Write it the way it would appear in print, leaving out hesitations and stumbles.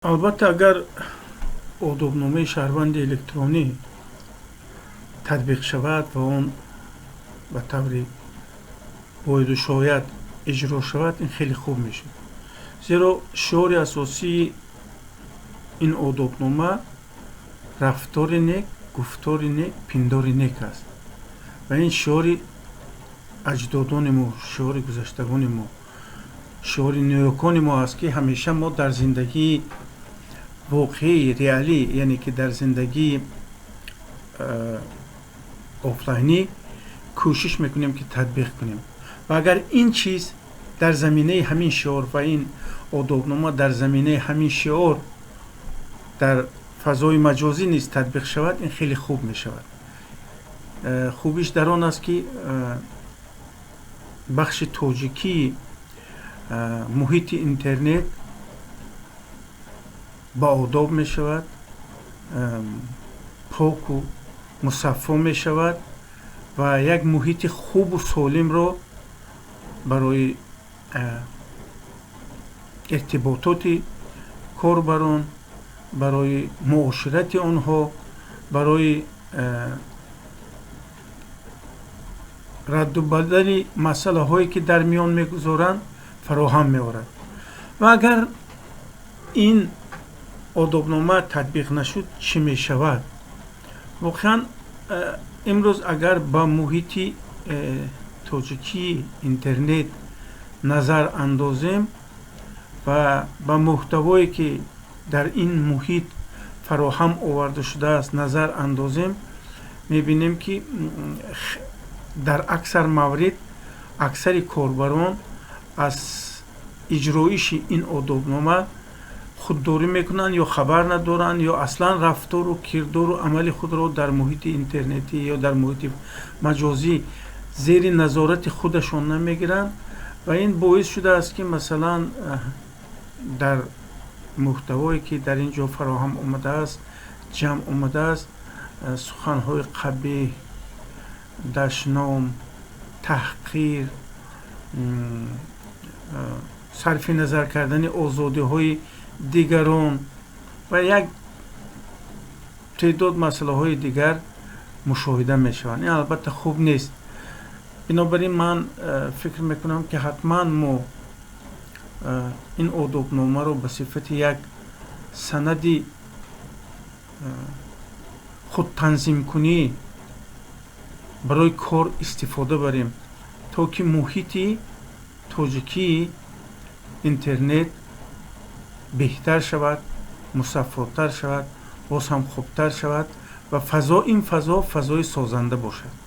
Албатта, агар одобномаи шаҳрванди электронӣ татбиқ шавад ва он ба таври бояду шояд иҷро шавад, ин хеле хуб мешуд, зеро шиори асосии ин одобнома рафтори нек, гуфтори нек, пиндори нек аст. Ва ин шиори аҷдодони мо, шиори гузаштагони мо, шиори ниёкони мо аст, ки ҳамеша мо дар зиндагии воқеии реалӣ, яъне ки дар зиндагии офлайнӣ кӯшиш мекунем, ки татбиқ кунем. Ва агар ин чиз дар заминаи ҳамин шиор ва ин одобнома дар заминаи ҳамин шиор дар фазои маҷозӣ низ татбиқ шавад, ин хеле хуб мешавад. Хубиш дар он аст, ки бахши тоҷикии муҳити интернет ба одоб мешавад, поку мусаффо мешавад ва як муҳити хубу солимро барои иртибототи корбарон, барои муоширати онҳо, барои радду бадали масъалаҳое, ки дар миён мегузоранд, фароҳам меорад. Ва агар ин одобнома татбиқ нашуд, чӣ мешавад? Воқеан, имрӯз агар ба муҳити тоҷикии интернет назар андозем ва ба муҳтавое, ки дар ин муҳит фароҳам оварда шудааст, назар андозем, мебинем, ки дар аксар маврид аксари корбарон аз иҷроиши ин одобнома худдорӣ мекунанд ё хабар надоранд, ё аслан рафтору кирдору амали худро дар муҳити интернетӣ ё дар муҳити маҷозӣ зери назорати худашон намегиранд. Ва ин боис шудааст, ки масалан дар муҳтавое, ки дар ин ҷо фароҳам омадааст, ҷамъ омадааст, суханҳои қабеҳ, дашном, таҳқир, сарфи назар кардани озодиҳои дигарон ва як теъдод масъалаҳои дигар мушоҳида мешаванд. Ин албатта хуб нест. Бинобар ин ман фикр мекунам, ки ҳатман мо ин одобномаро ба сифати як санади худтанзимкунӣ барои кор истифода барем, то ки муҳити тоҷикии интернет беҳтар шавад, мусаффотар шавад, боз ҳам хубтар шавад ва фазо ин фазо фазои созанда бошад.